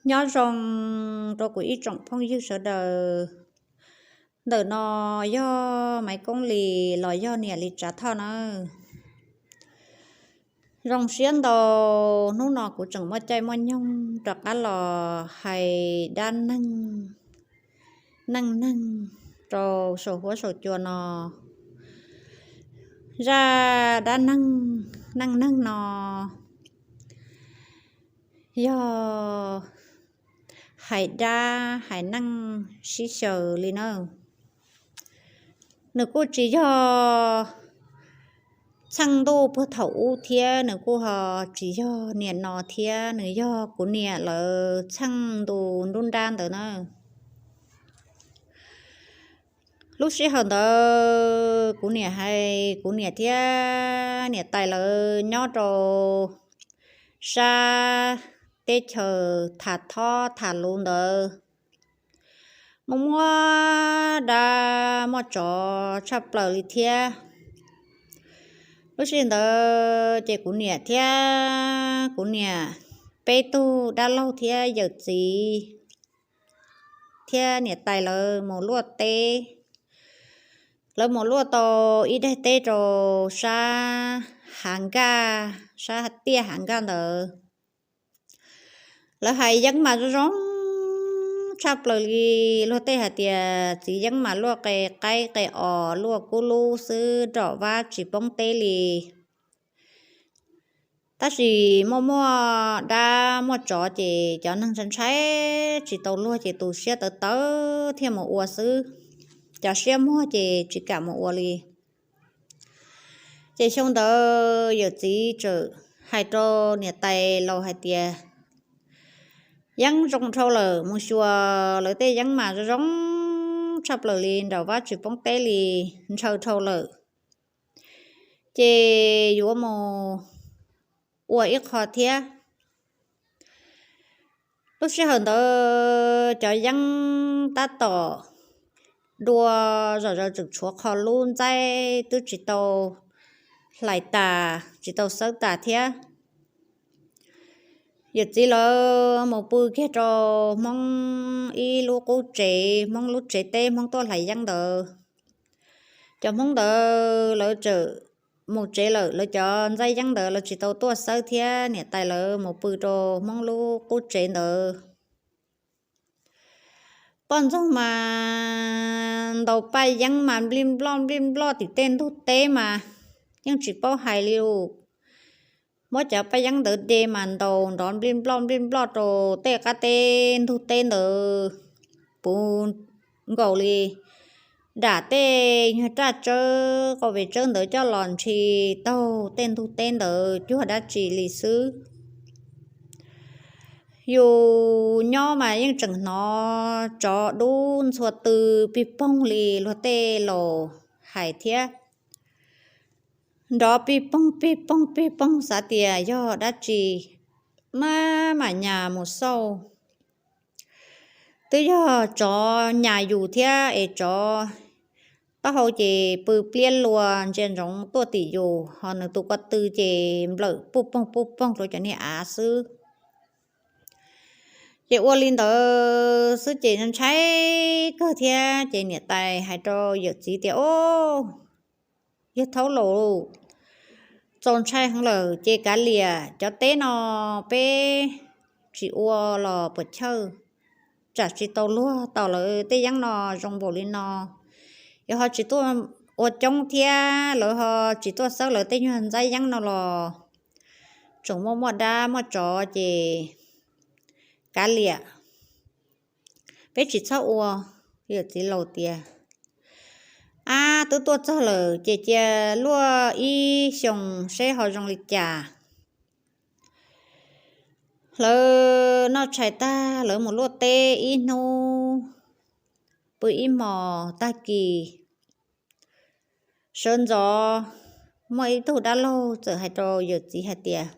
Nyob zoo rau kuv ib tsoom phooj ywg sawv daws. Ntawm no yog Maiv Koob Lis los yog niam Lis Tsav Thoj nawb. Zoo siab ntau, hnub no kuv tseem muaj caij muaj nyoog rov qab los hais dab neeg, neej neeg rau saum huab saum cua no. Zaj dab neeg, neej neeg no yog hais dab hais neej sib xyaw li na. Nws kuj tsis yog txheej ntuj puag thaum ub thiab nws kuj ho tsis yog niam no thiab, nws yog kuv niam lawv txheej ntu nruab nrab ntawd na. Lub sij hawm ntawd kuv niam hais kuv niam thiab niam tais lawv nyob rau sab teb chaws tham thob tham luv ntawd, muaj muaj dab muaj tsov tshaj plaws li thiab. Lub sij hawm ntawd ces kuv niam thiab kuv niam peb tug dab laug thiab yawm txiv thiab niam tais lawv mus luaj teb. Lawv mus luaj tau ib daim teb rau sab hav nkaj, sab tiaj hav nkaj ntawd. Lawv hais yeeb mas zoo zoo tshaj plaws li. Luag tej hais tias txiv yeeb mas luaj qe qaib qe os, luaj kub lub xwb, nram vab tsis poob teb li. Tab sis muaj muaj dab muaj tsov ces cov neeg ntshai ntshai tsis tau luag ces tus siab tawv tawv thiaj mus ua xwb, cov siab muag ces tsis kam mus ua li. Ces xyoo ntawd yawm txiv txawm hais rau niam tais laus hais tias, yeeb zoo dhau lawm, mus xyuas lawv tej yeeb mas zoo zoo tshaj plaws li, nram vab tsis poob teb li, ntshaw dhau lawm, ces yuav mus ua ib qho thiab. Lub sij hawm ntawd cov yeeb tab tom dua zom zaws, tseem tshuav qho lub ntxaib twb tsis tau hlais tas, tsis tau xawb tas thiab. Yawm txiv lawv mus pw kiag rau Hmoob ib lub qub tsev, Hmoob lub tsev teb Hmoob tuaj hlais yeeb ntawd. Cov Hmoob ntawd lawv txawm mus tsev lawm, lawv cov ntxaib yeeb ntawd lawv tsis tau tuaj xawb thiab, niam tais lawv mus pw rau Hmoob lub qub tsev ntawd. Poj ntxoog mas ntaus paj yeeb mas nplij nploj nplij nploj tim tej ntug teb mas yeej tsis paub hais li lus. Muab cov paj yeeb ntawd de mas ntaus nrov nplij nploj nplij nploj rau tej qab teb ntug teb ntawd puv nkaus li. Dam tej nyuag raj tsawb qau ve tsawb ntawd coj los ntshis taug tej ntug teb ntawd cuag dab tsi li xwb. Yus nyob mas yeej tseem hnov tsov dub ntxhua tw pig poog li luag tej laus hais thiab. Nrov pig poog pig poog pig poog xav tias yog dab tsi, maj mam nyas mus xauj. Twb yog tsov nyas yus thiab es tsov taub hau ces pw pliab lua ntsia ntsoov tuaj tim yus, ho nws tus ko tw ces nplawm puj poog puj poog rau cov niag av xwb. Ces ua li ntawd xwb ces ntshai kawg thiab, ces niam tais hais rau yawm txiv tias, Au, yawg thaub laus, txaus ntshai heev lawm ces kav liam, cov teb no peb tsis ua los puas chawj, tsam tsis tau luag tau lawv tej yeeb no zoo npaum li no. Yog ho tsis tuaj ua coob thiab lawv ho tsis tuaj xawb lawv tej nyuag ntxaib yeeb no los tseem muaj muaj dab muaj tsov ces kav liam, peb tsis txhob ua. Yawm txiv laus tias, Ab, twb tuaj txog lawm ces cia luaj ib xyoos seb ho zoo li cas. Lawv noj tshais tag lawv mus luaj teb ib hnub, pw ib hmos tag kis, sawv ntxov muaj ib tug dab laug txawm hais rau yawm txiv hais tias,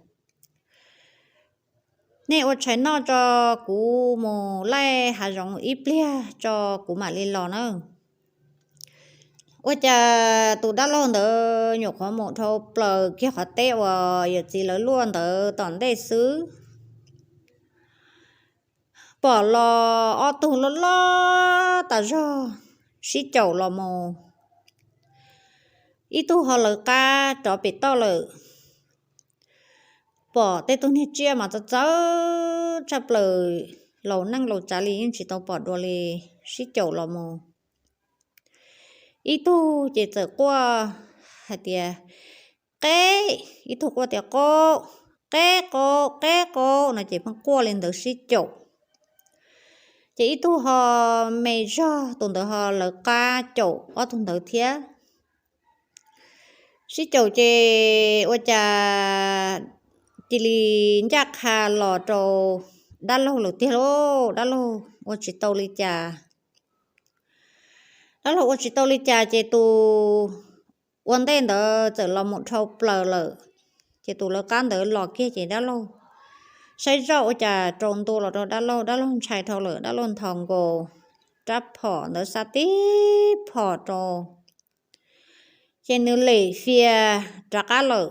Nej ua tshais noj tso, kuv mus laij hav zoov ib pliag tso kuv mam li los nawb. Ua cas tus dab laug ntawd nyuam qhuav mus dhau plaws kiag qhov teb uas yawm txiv lawv luaj ntawd tom ntej xwb, pom los ob tug loj loj tas zog sib caum los mus. Ib tug ho lawv qab rov pem toj lawm, pom tej tug niag tsiaj mas txawv txawv tshaj plaws, laus neej laus tsav li yeej tsis tau pom dua li, sib caum los mus. Ib tug ces txawm quaj hais tias, qeb, ib tug quaj tias, qaub, qeb qaub, qeb qaub no ces pheej quaj li ntawd sib caum. Ces ib tug ho me zog, tus ntawd ho lawv qab caum ob tug ntawd thiab. Sib caum ces ua cas cia li ncaj qha los rau dab laug lawm tiag lauj. Dab laug ua tsis tau li cas. Dab laug ua tsis tau li cas ces tus ua ntej ntawd txawm los mus dhau plaws lawm. Ces tus lawv qab ntawd los kiag ces dab laug saib zoj ua cas rau ntua los rau dab laug, dab laug ntshai dhau lawm, dab laug nthos nkaus rab phom ntawd xa tib phom rau, ces nws lem fias rov qab lawm.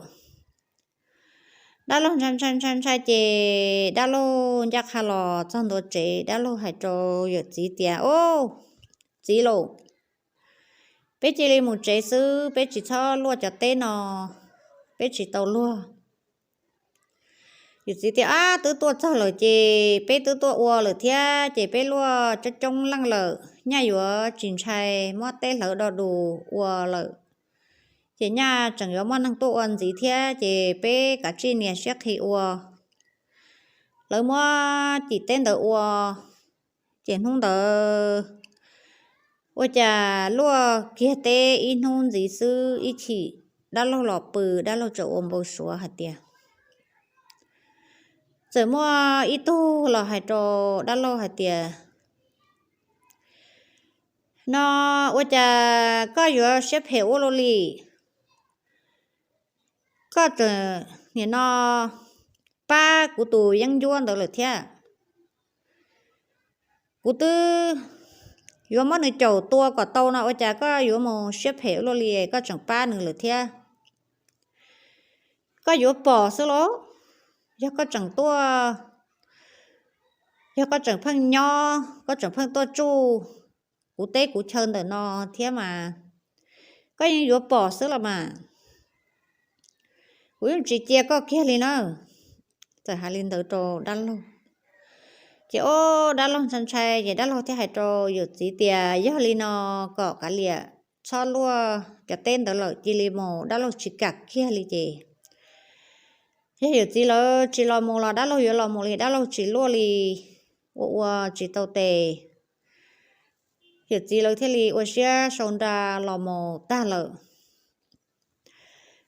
Dab laug ntshai ntshai ntshai ntshai ces dab laug ncaj qha los txog ntua tsev, dab laug hais rau yawm txiv tias, o, txiv lauj, peb cia li mus tsev xwb, peb tsis txhob luaj cov teb no, peb tsis tau luag. Yawm txiv tias, ab, twb tuaj txog lawm ces peb twb tuaj ua lawm thiab ces peb luaj coob coob leej lawm, nyaj yuav tsis ntshai muab teb hlawv do dus ua lawm. Ces nyaj tseem yuav muaj neeg tuaj ua ntxiv thiab ces peb kav tsij nias siab qhi ua. Lawv muab cim teb ntawd ua, ces hnub ntawd ua cas luaj kiag teb ib hnub ntxiv xwb ib chim dab laug los pw, dab laug txawm ua npau suav hais tias, txawm muaj ib tug los hais rau dab laug hais tias, no ua cas koj yuav siab phem ua luaj li? Koj tseem nim no pab kuv tus yeeb ncuab ntawd lawm thiab. Kuv twb yuav muab nws caum tua kom tau no ua cas koj yuav mus siab phem ua luaj li, koj tseem pab nws lawm thiab. Koj yuav pom xwb los, yog koj tseem tuaj, yog koj tseem pheej nyob, koj tseem pheej tuaj tsuj kuv teb kuv chaw ntawm no thiab mas, koj yeej yuav pom xwb los mas. Kuv yeej tsis cia koj kiag li na. Txawm hais li ntawd rau dab laug. Ces ob dab laug ntshai ntshai ces dab laug thiaj hais rau yawm txiv tias, yog li no kom kav liam txhob luaj cov teb ntawd lawm, cia li mus, dab laug tsis kam kiag li ces yog yawm txiv lawv tsis los mus los dab laug yuav los mus li, dab laug tsis luaj li. Ua ua tsis tau tes, yawm txiv lawv thiaj li ua siab sau nra los mus tag lawm.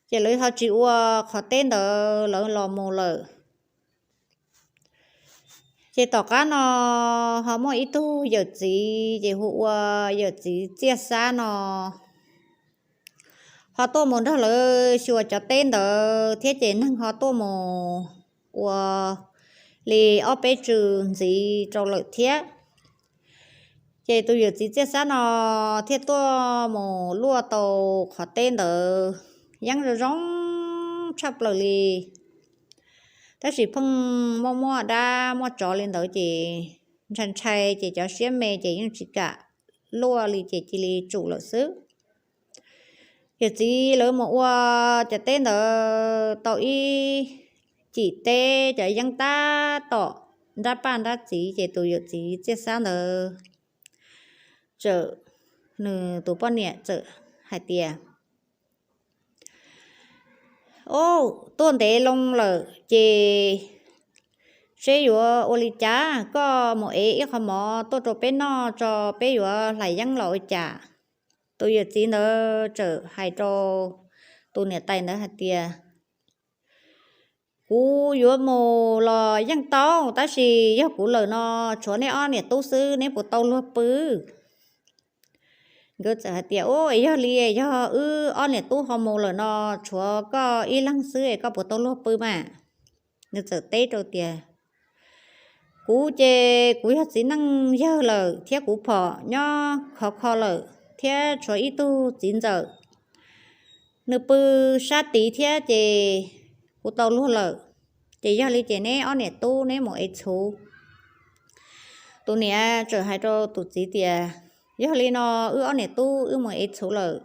Ces lawv ho tsis ua qhov teb ntawd, lawv los mus lawm. Ces tom qab no ho muaj ib tug yawm txiv ces hu ua yawm txiv Txiaj Xab no ho tuaj mus nrog lawv xyuas cov teb ntawd thiab ces neeg ho tuaj mus ua li ob peb tsw ntxiv rau lawm thiab. Ces tus yawm txiv Txiaj Xab no thiaj tuaj mus luaj tau qhov teb ntawd yeeb zoo zoo tshaj plaws li. Tab sis pheej muaj muaj dab muaj tsov li ntawd ces ntshai ntshai ces cov siab me ces yeej tsis kam luaj li ces cia li tsum lawm xwb. Yawm txiv lawv mus ua cov teb ntawd tau ib cim teb, cov yeeb tab tom nrab paj nrab txiv ces tus yawm txiv Txiaj Xab ntawd txawm, nws tus poj niam txawm hais tias, o, tuaj ntev loo lawm ces seb yuav ua li cas, koj mus ev ib qho mov tuaj rau peb noj tso, peb yuav hlais yeeb los ua cas? Tus yawm txiv ntawd txawm hais rau tus niam tais ntawd hais tias, kuv yuav mus los yeej tau, tab sis yog kuv lawm no tshuav neb ob niam tub xwb, neb puas tau luag pw? Nkawd txawm hais tias, u, yog li, yog wb ob niam tub ho mus lawm no tshuav koj ib leeg xwb es koj puas tau luag pw mas? Nws txawm teb rau tias, kuv ces kuv yog txiv neej yawg lawm thiab kuv phom nyob khov kho lawm thiab tshuav ib tug txiv ntxawm, nws pw sab tid thiab ces kuv tau luag lawm. Ces yog li ces neb ob niam tub neb mus ev txhuv Tus niam txawm hais rau tus txiv tias, Yog li no, wb ob niam tub wb mus ev txhuv lawm.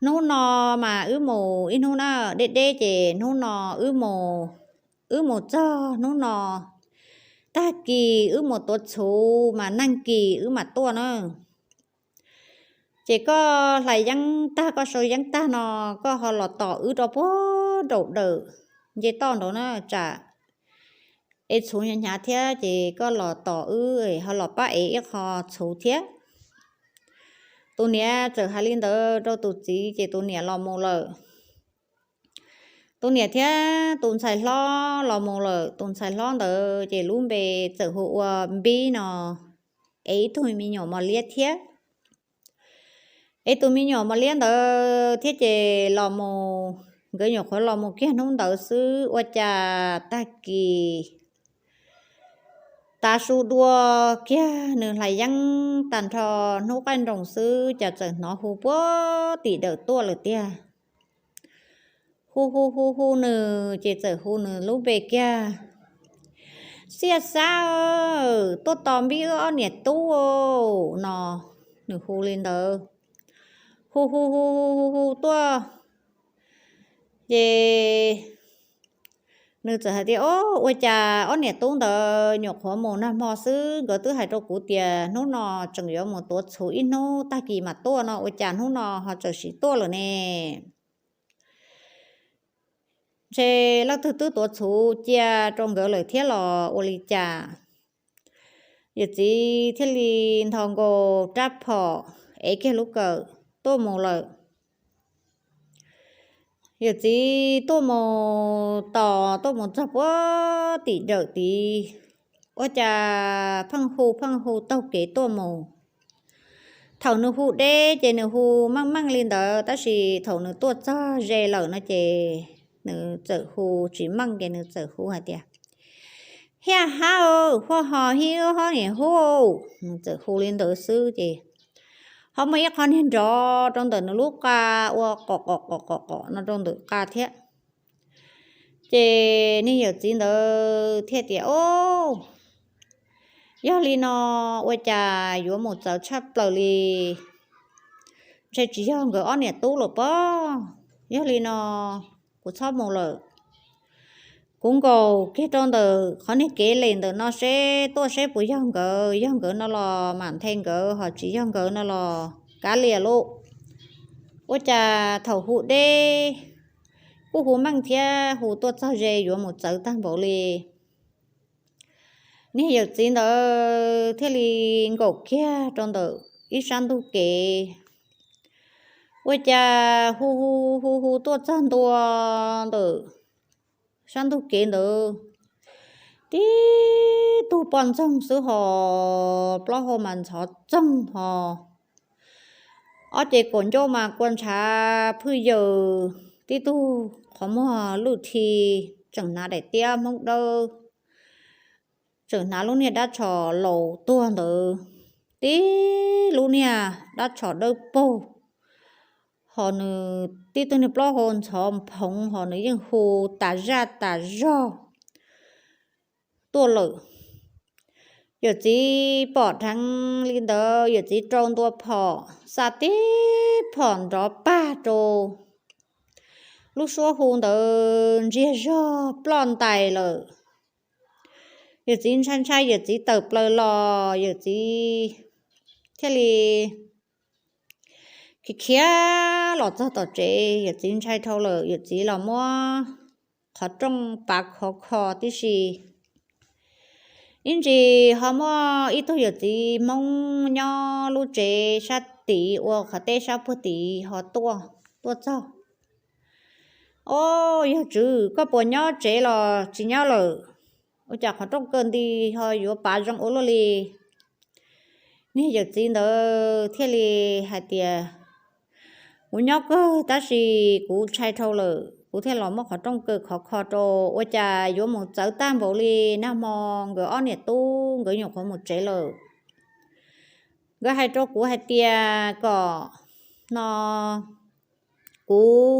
Hnub no mas wb mus ib hnub na, deb deb ces hnub no wb mus, wb mus txog hnub no, tag kis wb mus tuav txhuv mas nag kis wb mam tuaj na. Ces koj hlais yeeb tag, koj sau yeeb tag no, koj ho los tos wb rau puag nraum dawm nce toj nraud na, tsam ev txhuv hnyav hnyav thiab ces koj los tos wb ho los pab ev ib qho txhuv thiab. Tus niam txawm hais li ntawd rau tus txiv ces tus niam los mus lawm. Tus niam thiab tus ntxhais hlob los mus lawm. Tus ntxhais hlob ntawd ces lub npe txawm hu ua Npib no, ev ib tug me nyuam mos liab thiab. Ev tus me nyuam mos liab ntawd thiab ces los mus, nkawd nyuam qhuav los mus kiag hnub ntawd xwb ua cas tag kis tav su dua kiag nws hlais yeeb tag nrho hnub qaij nroos xwb cas txawm hnov hu puag tim dawm tuaj lawm tiag. Hu hu hu hu nws ces txawm hu nws lub npe kiag, Xiaj Xab, tuaj tos Npib wb ob niam tub no. Nws hu li ntawd, hu hu hu hu hu hu tuaj ces nws txawm hais tias, Ob, ua cas ob niam tub ntawd nyuam qhuav mus nag hmo xwb, nkawd twb hais rau kuv tias hnub no tseem yuav mus tuav txhuv ib hnub tag kis mam tuaj no, ua cas hnub no ho txawm sim tuaj lawm ne? Ntshe leej twg twb tuav txhuv cia rau nkawd lawm thiab los ua li cas? Yawm txiv thiaj li nthos nkaus rab phom, ev kiag lub kawm tuaj mus lawm. Yawm txiv tuaj mus tos tuaj mus txog puag tim dawm tid, ua cas pheej hu pheej hu taug kev tuaj mus. Thaum nws hu deb ces nws hu meej meej li ntawd, tab sis thaum nws tuaj txog ze lawm no ces nws txawm hu tsis meej ces nws txawm hu hais tias, Hiaj hab, huaj ho hib wb ob niam tub. Nws txawm hu li ntawd xwb ces ho muaj ib qho niag nrov rau ntawm nws lub qa ua qom qom qom qom qom no rau ntawm qa thiab. Ces niag yawm txiv ntawd thiaj tias, Ob, yog li no ua cas yuav mus txawv tshaj plaws li, ntshe tsis yog nkawd ob niam tub lawm pob. Yog li no kuv txhob mus lawm. Kuv nkaum kiag rau ntawm qhov niag kev lem ntawm no seb tuaj seb puas yog nkawd, yog nkawd no los mam nthe nkawd, ho tsis yog nkawd no los kav liam lauj. Ua cas thaum hu deb kuj hu meej thiab, hu tuaj txog ze yuav mus txawv tag npaum li. Niag yawm txiv ntawd thiaj li nkaum kiag rau ntawm ib sab ntug kev. Ua cas hu hu hu hu tuaj txog ntua ntawm sab ntug kev ntawd, tib tug poj ntxoog xwb ho, plaub hau mas ntxhov txoog ho, ob ce kaum ncauj mas kua ntshav phwj yaws, tib tug qhov muag lwj thi, tseem hnav daim tiab hmoob dawb, tseem hnav lub niag dab tshos laus tuag ntawd, tib lub niag dab tshos dawb paug, ho nws tib tug niag plaub hau ntxhov phoov ho nws yeej hu tas zaj tas zog tuaj lawm. Yawm txiv pom dheev li ntawd, yawm txiv rau ntua phom xa tib phom nrov pag rau lub suab hu ntawd ntsiag zog ploj ntais lawm. Yawm txiv ntshai ntshai, yawm txiv tawm plaws los, yawm txiv thiaj li khiav khiav los txog tom tsev. Yawm txiv ntshai dhau lawm, yawm txiv los muab qhov rooj pav khov kho tib si. Ib ntsis ho muaj ib tug yawm txiv hmoob nyob lub tsev sab tid ua qhov teb sab puag tid ho tuaj, tuaj txog. Ob, yawg tswv, koj puas nyob tsev los tsis nyob lawm? Ua cas qhov rooj kaw nti ho yuav pav zoo ua luaj li? Niag yawm txiv ntawd thiaj li hais tias, kuv nyob kawg tab sis kuv ntshai dhau lawm, kuv thiaj los muab qhov rooj kaw khov kho rau, ua cas yuav mus txawv tag npaum li. Nag hmo nkawd ob niam tub nkawd nyuam qhuav mus tsev lawm. Nkawd hais rau kuv hais tias kom no kuv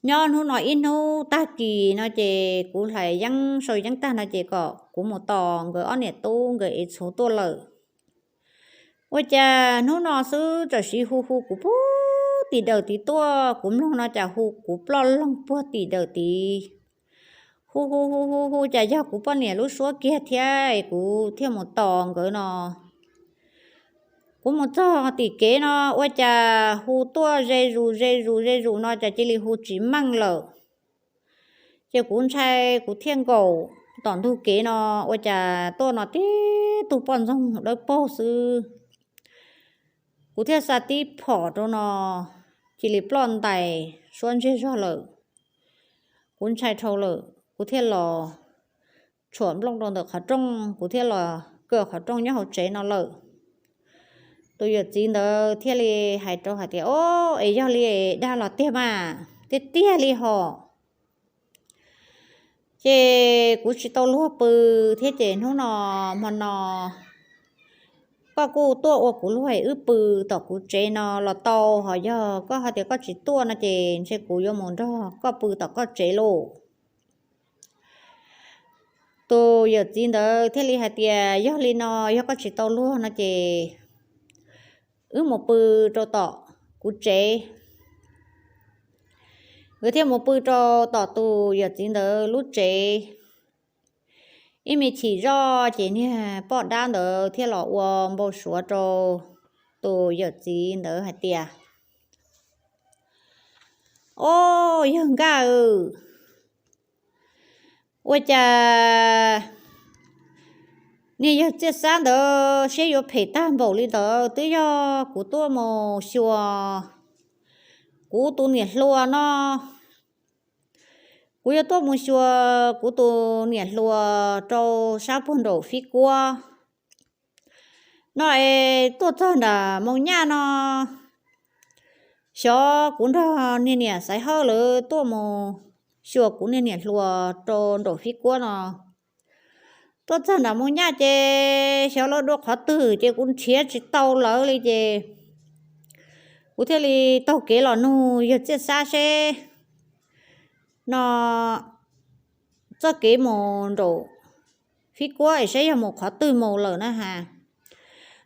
Nyob hnub no ib hnub tag kis no ces kuv hlais yeeb sau yeeb tag no ces kom kuv mus tos nkawd ob niam tub nkawd ev txhuv tuaj lawm. Ua cas hnub no xwb txawm siv hu hu kuv puag tim dawm tid tuaj, kuv mloog no cas hu kuv ploj loog puag tim dawm tid. Hu hu hu hu hu cas yog kuv poj niam lub suab kiag thiab es kuv thiaj mus tos nkawd no. Kuv mus txog tim kev no ua cas hu tuaj ze zus ze zus ze zus no cas cia li hu tsis meej lawm. Ces kuv ntshai kuv thiaj nkaum tom ntug kev no ua cas tuaj no tib tug poj ntxoog dawb paug xwb. Kuv thiaj xa tib phom rau no, cia li ploj ntais suab ntseg zog lawm. Kuv ntshai dhau lawm kuv thiaj los tshuam nplooj rau ntawm qhov rooj, kuv thiaj los kaw qhov rooj nyob hauv tsev no lawm. Tus yawm txiv ntawd thiaj li hais rau hais tias, Ob, es yog li dag los tiag mas, tiag tiag li hos. Ces kuv tsis tau luag pw thiab ces hnub no hmo no koj kuj tuaj ua kuv luag wb pw tom kuv tsev no los tau, ho yog koj ho tias koj tsis tuaj no ces ntshe kuv yuav mus nrog koj pw tom koj tsev lauj. Tus yawm txiv ntawd thiaj li hais tias, Yog li no, yog koj tsis tau luag no ces wb mus pw rau tom kuv tsev. Nkawd thiaj mus pw rau tom tus yawm txiv ntawd lub tsev. Ib me chim zoj ces niag poj dab ntawd thiaj los ua npau suav rau tus yawm txiv ntawd hais tias, Ob, yawg Nkaj, ua cas niag yawg Txiaj Xab ntawd siab yuav phem tag npaum li ntawd? Twb yog kuv tuaj mus xyuas kuv tus niam hluas no. Kuv yuav tuaj mus xyuas kuv tus niam hluas rau sab puag nraum Fib Kuab no es tuaj txog nram Moo Nyaj no, xyov kuv nrog niag niam Xaiv Hawj lawv tuaj mus xyuas kuv niag niam hluas rau nraum Fib Kuab no. Tuaj txog nram Moo Nyaj ces xyov lawv dua qhov twg ces kuv nrhiav tsis tau lawv li ces kuv thiaj li taug kev los nug yawg Txiaj Xab seb no txoj kev mus nraum Fib Kuab es saib yog mus qhov twg mus lawm na has.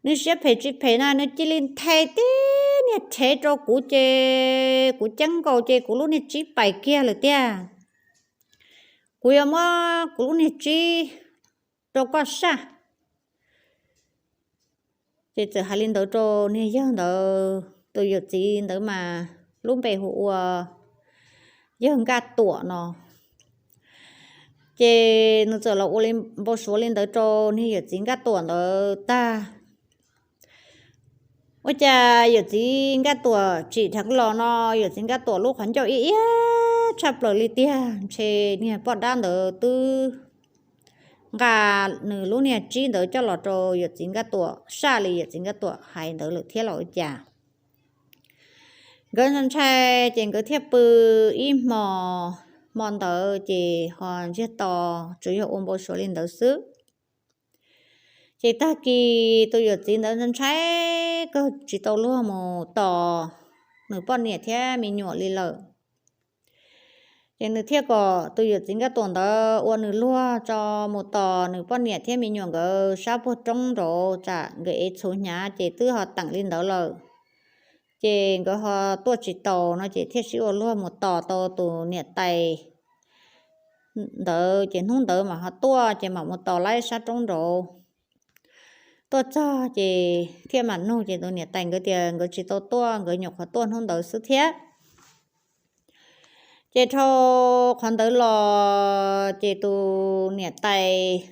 Nws siab phem tsis phem na, nws cia li nthe tib niag rhev rau kuv ces kuv ceeb nkaus ces kuv lub niag tsib pais kiag lawm tiag. Kuv yuav muab kuv lub niag tsib rau koj saj. Ces txawm hais li ntawd rau niag yawg ntawd, tus yawm txiv ntawd mas lub npe hu ua yawg Nkaj Tuam no. Ces nws txawm los ua npau suav li ntawd rau niag yawm txiv Nkaj Tuam ntawd tag. Ua cas yawm txiv Nkaj Tuam tsim dheev los no, yawm txiv Nkaj Tuam lub qhov ncauj ib iab tshaj plaws li tiag, ntshe niag poj dab ntawd twb nqa nws lub niag tsib ntawd coj los rau yawm txiv Nkaj Tuam saj li yawm txiv Nkaj Tuam hais ntawd lawm thiab los ua cas. Nkawd ntshai ces nkawd thiaj pw ib hmo, hmo ntawd ces ho ntsiag to, tsuas yog ua npau suav li ntawd xwb. Ces tag kis tus yawm txiv ntawd ntshai kawg tsis tau luag mus tos nws poj niam thiab me nyuam li lawm. Ces nws thiaj kom tus yawm txiv Nkaj Tuam ntawd ua nws luag tso mus tos nws poj niam thiab me nyuam nkawd sab puag roob nraud, tsam nkawd ev txhuv hnyav ces twb ho teem li ntawd lawm. Ces nkawd ho tuaj tsis taus no ces thiaj sib ua luag mus tos tau tus niam tais ntawd ces hnub ntawd mas ho tuaj ces mam mus tos laib sab roob nraud. Tuaj txog ces thiaj mam nug ces tus niam tais nkawd tias nkawd tsis tau tuaj, nkawd nyuam qhuav tuaj hnub ntawd xwb thiab. Ces dhau qhov ntawd los ces tus niam tais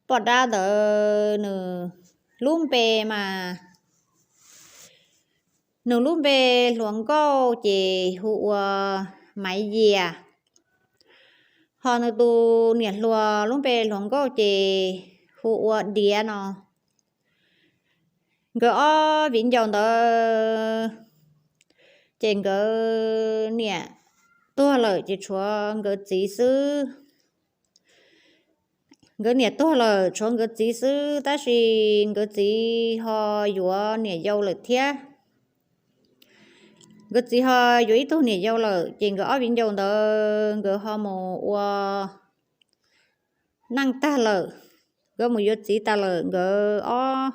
poj dab ntawd nws lub npe mas, nws lub npe hluas nkauj ces hu ua Maiv Yias, ho nws tus niam hluas lub npe hluas nkauj ces hu ua Diav no. Nkawd ob viv ncaus ntawd ces nkawd niam tuag lawm ces tshuav nkawd txiv xwb. Nkawd niam tuag lawm tshuav nkawd txiv xwb, tab sis nkawd txiv ho yuav niam yau lawm thiab. nkawd txiv ho yuav ib tug niam yau lawm, ces nkawd ob viv ncaus ntawd nkawd ho mus ua neej tag lawm, nkawd mus yuav txiv tas lawm, nkawd ob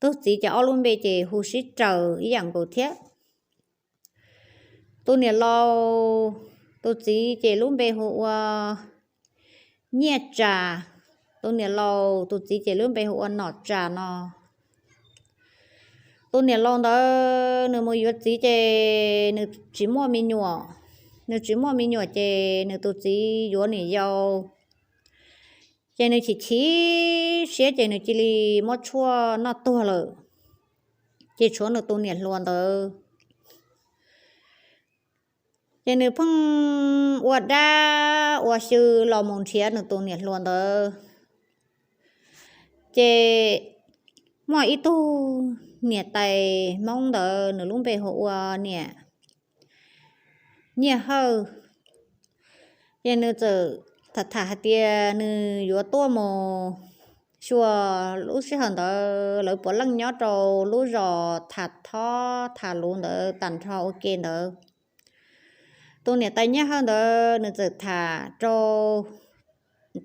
tug txiv ces ob lub npe ces hu sib raws ib yam nkaus thiab. Tus niam laus, tus txiv ces lub npe hu ua Nyiaj Tsa, tus niam laus tus txiv ces lub npe hu ua Nom Tsa no. Tus niam laus ntawd nws mus yuav txiv ces nws tsis muaj me nyuam, nws tsis muaj me nyuam ces nws tus txiv yuav niam yau, ces nws chim chim siab ces nws cia li muab tshuaj noj tuag lawm, ces tshuav nws tus niam hluas ntawd. Ces nws pheej ua dab ua xyw los mus nrhiav nws tus niam hluas ntawd. Ces muaj ib tug niam tais Hmoob ntawd nws lub npe hu ua niam Nyiaj Hawj. Ces nws txawm tham tham hais tias nws yuav tuaj mus xyuas, lub sij hawm ntawd lawv puav leej nyob rau lub zos tham thob tham luv ntawd tag nrho ua ke ntawd. Tus niam tais Nyiaj Hawj ntawd nws txawm tham rau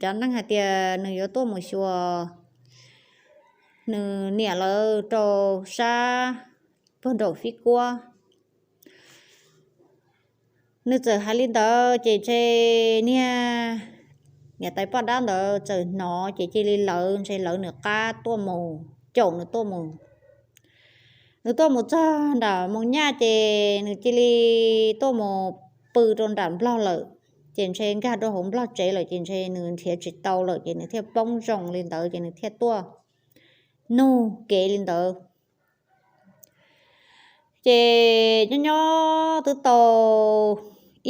cov neeg hais tias nws yuav tuaj mus xyuas nws niam lawv rau sab puag nraum Fib Kuab. Nws txawm hais li ntawd ces ntshe niag niam tais poj dab ntawd txawm hnov ces cia li lawv, ntshe lawv nws qab tuaj mus, caum nws tuaj mus. Nws tuaj mus txog nram Moos Nyaj ces nws cia li tuaj mus pw rau nram Nplog lawm, ces ntshe nkag rau hauv Nplog tsev lawm ces ntshe nws nrhiav tsis tau lawm ces nws thiaj poob zoo li ntawd ces nws thiaj tuaj nug kev li ntawd. Ces nyob nyob twb tau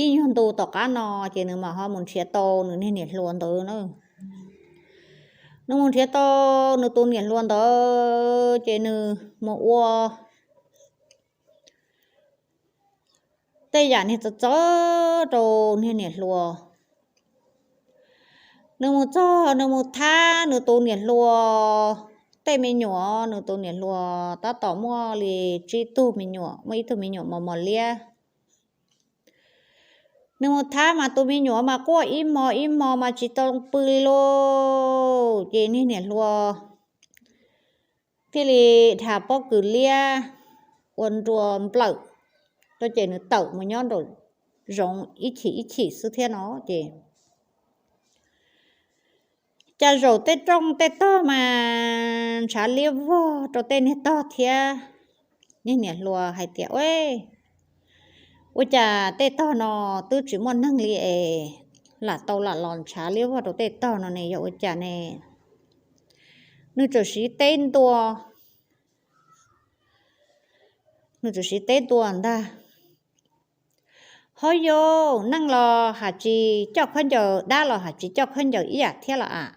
ib nyuag ntu tom qab no ces nws mam ho mus nrhiav tau nws niag niam hluas ntawd na. Nws mus nrhiav tau nws tus niam hluas ntawd ces nws mus ua tej yam niag txawv txawv rau niag niam hluas. Nws mus txog nws mus thab nws tus niam hluas tej me nyuam, nws tus niam hluas tab tom muaj li tsib tug me nyuam, muaj ib tug me nyuam mos mos liab. Nws mus thab mas tus me nyuam mas quaj ib hmo ib hmo mas tsis tau pw li lauj. Ces niag niam hluas thiaj li dhas pob kws liab ua nrua nplawm rau ces nws tawm mus nyob nraum zoov ib chim ib chim xwb thiab no ces cas zaum tej rooj tej tog mas ntshav liab vog rau tej niag tog thiab. Niag niam hluas hais tias, Ua, ua cas tej tog no twb tsis muaj neeg li es lam tau lam los ntshav liab vog rau tej tog no ne, yog ua cas ne? Nws txawm siv teb ntua, nws txawm siv teb ntua ntag. Ho yog neeg los has tsis coj khaub ncaws, dab los has tsis coj khaub ncaws ib yam thiab los as.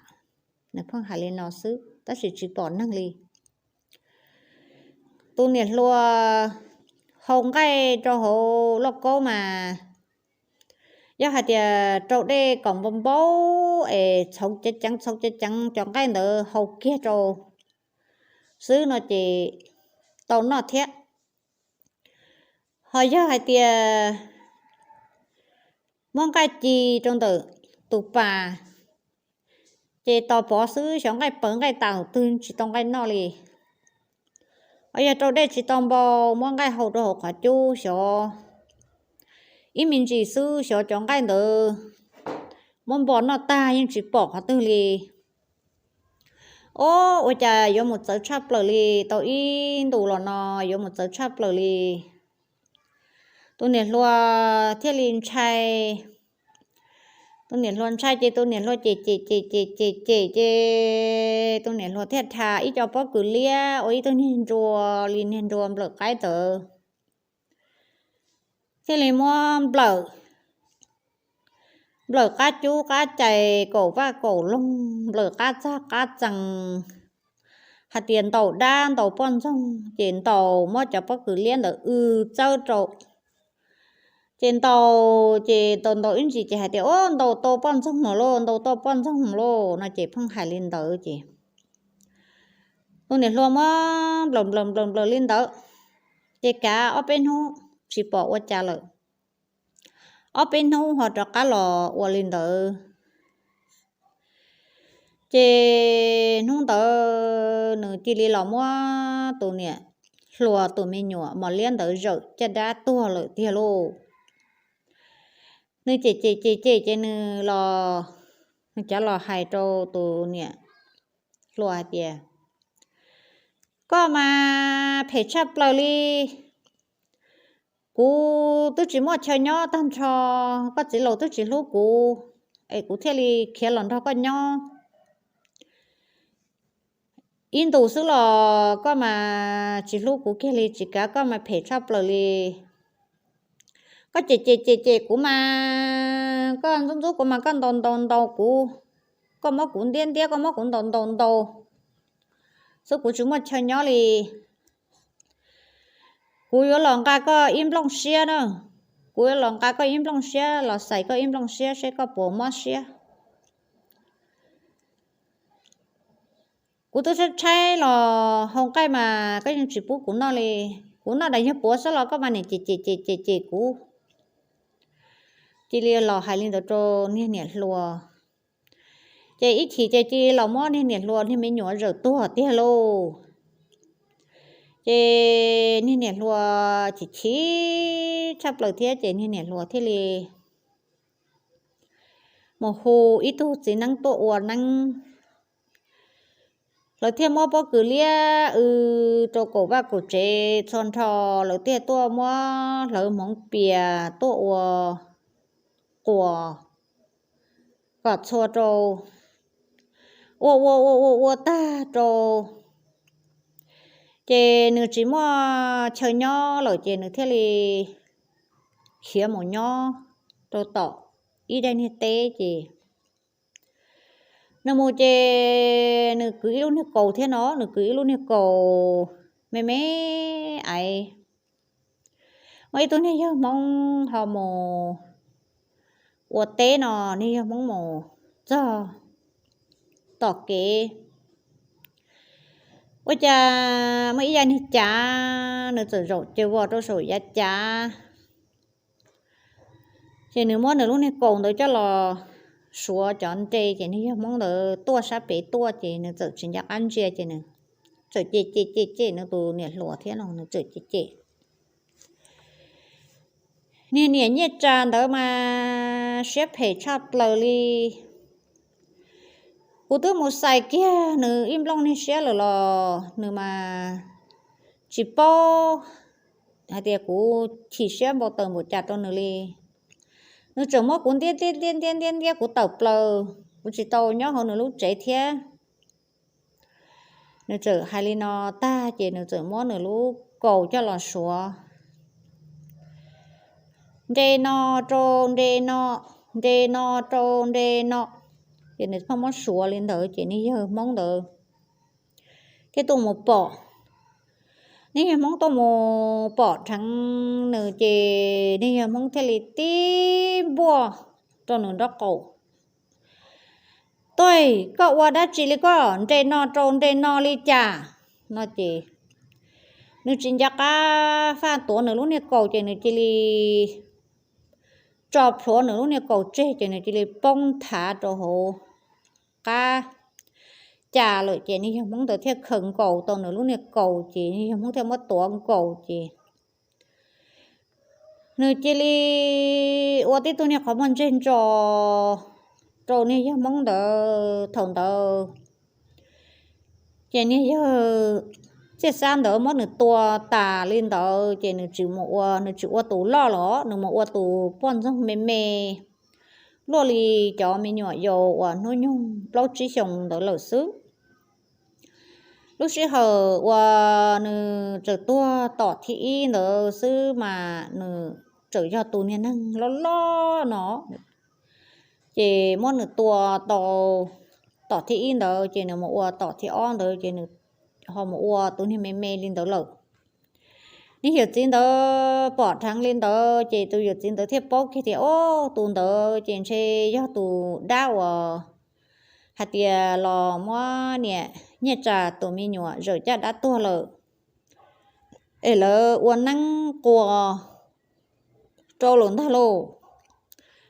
Nws pheej hais li no xwb tab sis tsis pom neeg li. Tus niam hluas hau nqaij rau hauv lauj kaub mas yog hais tias rau dej kom npau npau es txhoov ceev ceev txhoov ceev ceev cov nqaij ntawd hau kiag rau xwb no ces tau noj thiab. Ho yog hais tias muab nqaij ci rau ntawm tus pas ces tos pov xwb, xyov nqaij pawv nqaij tas twg tsis tau nqaij noj li. Ho yog rau dej tsis tau npau, muab nqaij hau rau hauv qhov cub, xyov ib me ntsis xwb xyov cov nqaij ntawd muab npo noj tag yeej tsis pom qhov twg li. Ob, ua cas yuav mus txawv tshaj plaws li, tau ib ntus los no yuav mus txawv tshaj plaws li. Tus niam hluas thiaj li ntshai. Tus niam hluas ntshai ces tus niam hluas cem cem cem cem cem cem ces tus niam hluas thiaj dhas ib co pob kws liab ua ib tug niag nrua li niag nrua nplawm qaib ntawd, thiaj li muab nplawm, nplawm qab cub qab cais kaum vaj kaum loog, nplawm qab txag qab txees, hais tias ntaus dab ntaus poj ntxoog ces ntaus muab cov pob kws liab ntawd w txawb rau. Ces ntaus ces ntaus ntaus ib ntsis ces hais tias, Ub, ntaus tau poj ntxoog lawm lauj, ntaus tau poj ntxoog lauj no ces pheej hais li ntawd ces tus niam hluas muab nplawm nplawm nplawm nplawm li ntawd ces kav ob peb hnub tsis pom ua cas lawm. Ob peb hnub ho rov qab los ua li ntawd. Ces hnub ntawd nws cia li los muab tus niam hluas tus me nyuam mos liab ntawd zawm caj dab tuag lawm tiag lauj. Nws cem cem cem cem ces nws los, nws cov los hais rau tus niam hluas hais tias, koj mas phem tshaj plaws li. Kuv twb tsis muaj chaw nyob tag nrho, koj txiv laus twb tsis hlub kuv, es kuv thiaj li khiav los nrog koj nyob. Ib ntus xwb los koj mas tsis hlub kuv kiag li, tsis kav koj mas phem tshaj plaws li. Koj cem cem cem cem kuv mas, koj ntxub ntxub kuv mas, koj ntaus ntaus ntaus kuv, koj muab kuv ntiab ntiab, koj muab kuv ntaus ntaus ntaus xwb, kuv tsis muaj chaw nyob li. Kuv yuav los nqa koj ib nplooj siab na, kuv yuav los nqa koj ib nplooj siab, los xais koj ib nplooj siab seb koj puas mob siab. Kuv twb tshaib tshaib los hau nqaij mas koj yeej tsis pub kuv noj li. Kuv noj daim yawg puav xwb los koj mas niam cem cem cem cem cem kuv. Cia li los hais li ntawd rau niag niam hluas. Ces ib chim ces cia li los muab niag niam hluas niag me nyuam zawm tuag tiag lauj. Ces niag niam hluas chim chim tshaj plaws thiab ces niag niam hluas thiaj li mus hu ib tug txiv neeb tuaj ua neeb. Lawv thiaj muab pob kws liab w rau kaum vaj kaum tsev txhua nrho, lawv thiaj tuaj muab hlawv hmoov pias tuaj ua quas kom txhua rau, ua ua ua ua ua tag rau. Ces nws tsis muaj chaw nyob lawm ces nws thiaj li khiav mus nyob rau tom ib daim niag teb ces nws mus ces nws kwv ib lub niag kaus thiab no, nws kwv ib lub niag kaus me me aiv. Muaj ib tug niag yawg Hmoob ho mus ua teb no, niag yawg Hmoob mus txog tom kev, ua cas muaj ib yav niag cav, nws txawm zaum ces vos rau saum yav cav. Ces nws muab nws lub niag kaus ntawd coj los suav cov nre, ces niag yawg Hmoob ntawd tuaj sab pem tuaj, ces nws txawm tsis nco qab ntsia, ces nws txawm cem cem cem cem nws tus niam hluas thiab no, nws txawm cem cem. Niag niam Nyiaj Tsa ntawd mas siab phem tshaj plaws li. Kuv twb mus xais kiag nws ib nplooj niag siab lawm los nws mas tsis paub hais tias kuv chim siab npau taws npaum cas rau nws li. Nws tseem muab kuv ntiab ntiab ntiab ntiab ntiab kuv tawm plaws, kuv tsis tau nyob hauv nws lub tsev thiab. Nws txawm hais li no tag ces nws txawm muab nws lub kaus coj los suav nre no rau nre no, nre no rau nre no. Ces nws pheej muab suav li ntawd ces niag yawg Hmoob ntawd thiaj tuaj mus pom. Niag yawg Hmoob tuaj mus pom dheev nws ces niag yawg Hmoob thiaj li tib npuaj rau nws nraub qaum. Tuaj, koj ua dab tsi li koj nre no rau nre no li cas? No ces nws tsis nco qab faj tuav nws lub niag kaus ces nws cia li tso plhuav nws lub niag kaus tseg ces nws cia li poob thav rau hauv qab cas lawm ces niag yawg Hmoob ntawd thiaj khaws nkaus tau nws lub niag kaus ces niag yawg Hmoob thiaj muab tuav nkaus ces nws cia li ua tib tug niag qhov muag ntseg ntso rau niag yawg Hmoob ntawd thaum ntawd. Ces niag yawg Txiaj Xab ntawd muab nws tua tas li ntawd ces nws tsis mus ua, nws tsis ua tus loj los nws mus ua tus poj ntxoog me me luaj li cov me nyuam yaus uas hnub nyoog plaub tsib xyoos ntawd lawm xwb. Lub sij hawm uas nws txawm tuag tom thib ib ntawd xwb mas nws txawm yog tus niag neeg loj loj no. Ces muab nws tua tau tom thib ib ntawd ces nws mus ua tom thib ob ntawd ces nws ho mus ua tus niag me me li ntawd lawm. Niag yawm txiv ntawd pom dheev li ntawd ces tus yawm txiv ntawd thiaj paub kiag tias, o, tus ntawd ces ntshe yog tus dab uas hais tias los muab niam Nyiaj Tsa tus me nyuam zawm caj dab tuag lawm es lawv ua neeb quas rau lawm ntag lauj.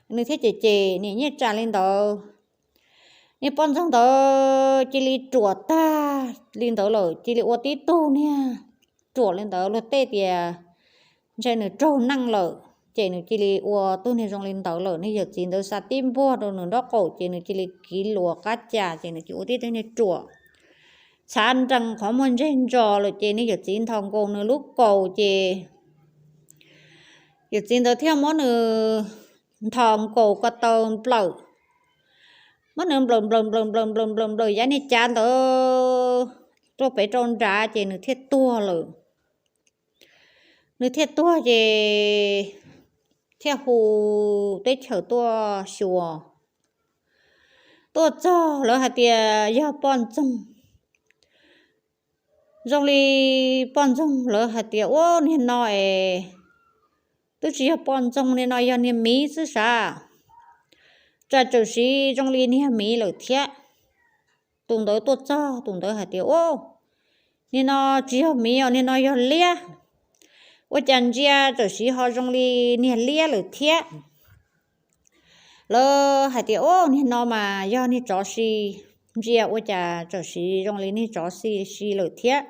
Nws thiaj cem cem niam Nyiaj Tsa li ntawd. Niag poj ntxoog ntawd cia li ruam tag li ntawd lawm, cia li ua tib tug niag ruam li ntawd, luag tej tias ntshe nws raug neej lawm, ces nws cia li ua tug niag zoo li ntawd lawm. Niag yawm txiv ntawd xa tib npuaj rau nws nraub qaum, ces nws cia li kiv luas qab cas, ces nws cia ua tib tug niag ruam txhav nrees qhov muag ntseg ntso lawm. Ces niag yawm txiv nthos nkaus nws lub kaus, ces yawm txiv ntawd thiaj muab nws nthos nkaus ko taw nplawm, muab nws nplawm nplawm nplawm nplawm nplawm nplawm nplawm yav niag cav ntawd rau pem rau nrad, ces nws thiaj tuag lawm. Nws thiaj tuag ces thiaj hu teb chaws tuaj xyuas. Tuaj txog lawv hais tias yog poj ntxoog. Zoo li poj ntxoog, lawv hais tias ua niag no es twb tsis yog poj ntxoog, niag no yog niag miv xwb sav. Tsam txawm siv zoo li niag miv lawm thiab. Tus ntawd tuaj txog, tus ntawd hais tias ua niag no tsis yog miv os, niag no yog liab. Ua cas ntsia txawm siv ho zoo li niag liab lawm thiab. Lawv hais tias ua niag no mas yog niag tsov si, ntsia ua cas txawm siv zoo li niag tsov si si lawm thiab.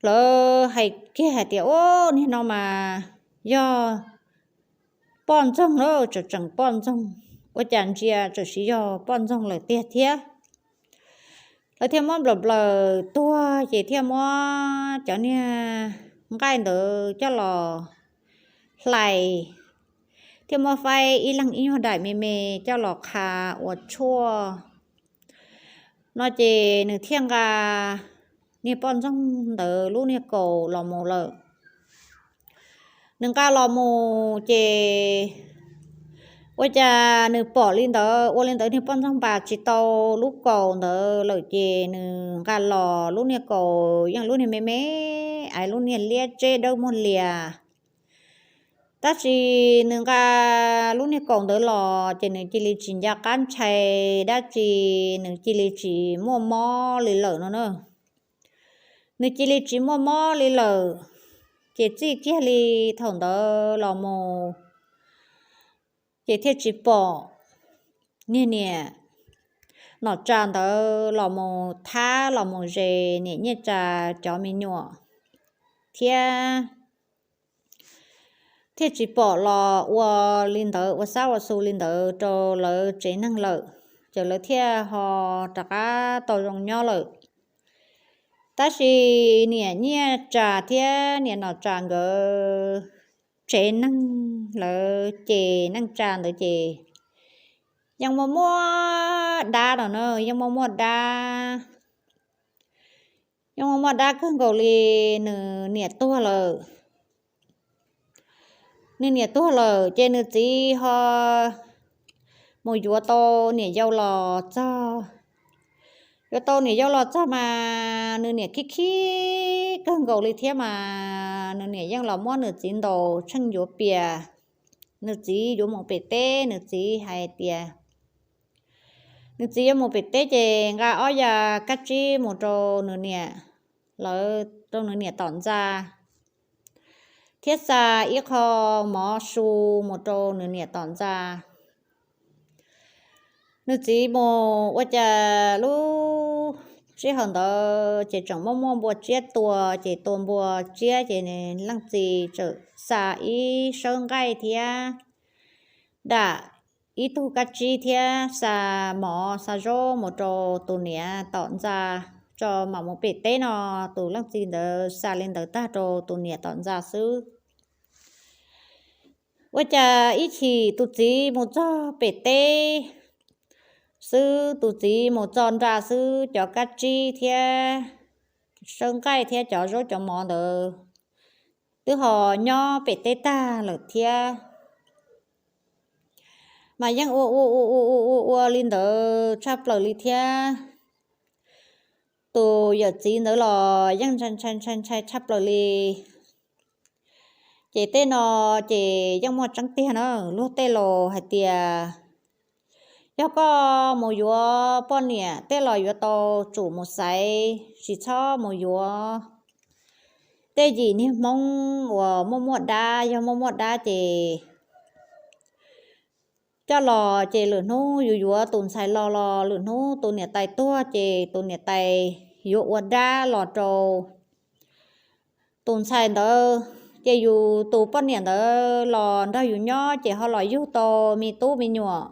Lawv hais kiag hais tias ua niag no mas yog poj ntxoog lawm, tseem tseem poj ntxoog, ua cas ntsia txawm siv yog poj ntxoog lawm tiag thiab. Lawv thiaj muab nplawm nplawm tuag, ces thiaj muab cov niag nqaij ntawd coj los hlais, thiaj muab faib ib leeg ib nyuag daim me me coj los qha ua tshuaj no, ces nws thiaj nqa niag poj ntxoog ntawd lub niag kaus los mus lawm. Nws nqa los mus ces ua cas nws pom li ntawd, ua li ntawd niag poj ntxoog npas tsis tau lub kaus ntawd lawm, ces nws nqa los lub niag kaus yeej lub niag me me, es lub niag liab tseb dawb muag lias. Tab sis nws nqa lub niag kaus ntawd los ces nws cia li tsis nco qab ntshai dab tsi, nws cia li tsis muaj mob li lawm no na. Nws cia li tsis muaj mob li lawm, ces txij kiag li thaum ntawd los mus ces thiaj tsis pom niag niam Nom Tsa ntawd los mus thab los mus ze niam Nyiaj Tsa cov me nyuam thiab. Thiaj tsis pom los ua li ntawd, ua xab ua xu li ntawd rau lawv tsev neeg lawm, ces lawv thiaj ho rov qab tau zoo nyob lawm. Tab sis niam Nyiaj Tsa thiab niam Nom Tsa nkawd tsev neeg, lawv ces neej tsa ntawd ces yeej muaj muaj dab no na, yeej muaj muaj dab. Yeej muaj muaj dab kawg nkaus li, nws niam tuag lawm. Nws niam tuag lawm ces nws txiv ho mus yuav tau niam yau los txog. Yuav tau niam yau los txog mas nws niam khib khib kawg nkaus li thiab mas nws niam yeej los muab nws txiv ntaus tsheej yuav pias. Nws txiv yuav mus pem teb, nws txiv hais tias nws txiv yuav mus pem teb ces nqa ob ya kab tsib mus rau nws niam, lawv rau nws niam tom ntxa, thiab xa ib qho mov su mus rau nws niam tom ntxa. Nws txiv mus ua cas lub sij hawm ntawd ces tseem muaj muaj npua tsiab tua, ces tua npua tsiab ces leej txiv txawm xa ib sawb nqaij thiab dam ib tug kab tsib thiab xa mov xa zaub mus rau tus niam tom ntxa tso mam mus pem teb no. Tus leej txiv ntawd xa li ntawd tag rau tus niam tom ntxa xwb. Ua cas ib chim tus txiv mus txog pem teb xwb, tus txiv mus txo nra xwb, cov kab tsib thiab sawb nqaij thiab cov zaub cov mov ntawd twb ho nyob pem teb tag lawm thiab. Mas yeej ua ua ua ua ua ua ua li ntawd tshaj plaws li thiab. Tus yawm txiv ntawd los yeej ntshai ntshai ntshai ntshai tshaj plaws li. Ces tej no ces yeej muaj tseeb tiag na, luag tej laus hais tias yog koj mus yuav poj niam tej los yuav tau tsum mus xaiv, tsis txhob mus yuav tej yim niag Hmoob uas muaj muaj dab, yog muaj muaj dab ces coj los ces lwm hnub yus yuav tus ntxhais los los lwm hnub tus niam tais tuag ces tus niam tais yuav ua dab los rau tus ntxhais ntawd, ces yus tus poj niam ntawd los nrog yus nyob ces ho los yug tau me tub me nyuam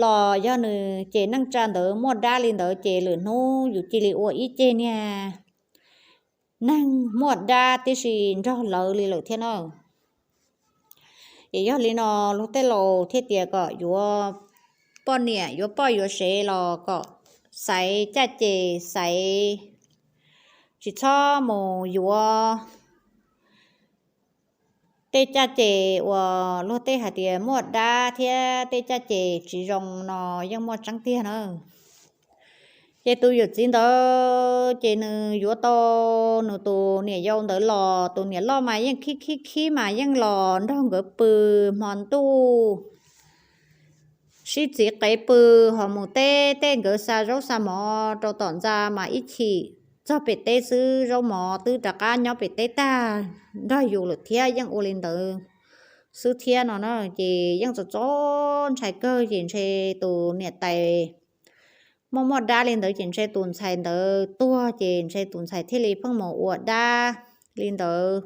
los yog nws ces neej tsa ntawd muaj dab li ntawd ces lwm hnub yus cia li ua ib ceg niag neeg muaj dab tib si nrog lawv li lawm thiab na. Ces yog li no luag tej laus thiaj tias kom yuav poj niam yuav poj yuav sev los kom xaiv caj ces xaiv, tsis txhob mus yuav tej caj ces uas luag tej hais tias muaj dab thiab tej caj ces tsis zoo no yeej muaj tseeb tiag na. Ces tus yawm txiv ntawd ces nws yuav tau nws tus niam yau ntawd los tus niam loj mas yeej khib khib khib mas yeej los nrog nkawd pw hmo ntuj sib txiv qev pw, ho mus teb tej nkawd xa zaub xa mov rau tom ntxa mas ib chim txog pem teb xwb zaub mov twb rov qab nyob pem teb tag nrog yus lawm thiab, yeej ua li ntawd xwb thiab no na. Ces yeej txom txom ntshai kawg ces ntshe tus niam tais muaj muaj dab li ntawd ces ntshe tus ntxhais ntawd tuag ces ntshe tus ntxhais thiaj li pheej mus ua dab li ntawd.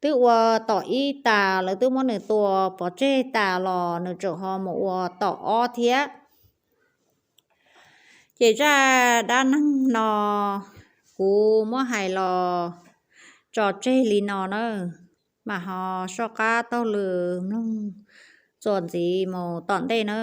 Twb ua tom ib tas lawv twb muab nws tua pov tseg tas los nws tseem ho mus ua tom ob thiab. Ces zaj dab neeg no kuv muab hais los tso tseg li no na, mam ho soj qab taug lw mloog txuas ntxiv mus tom ntej na.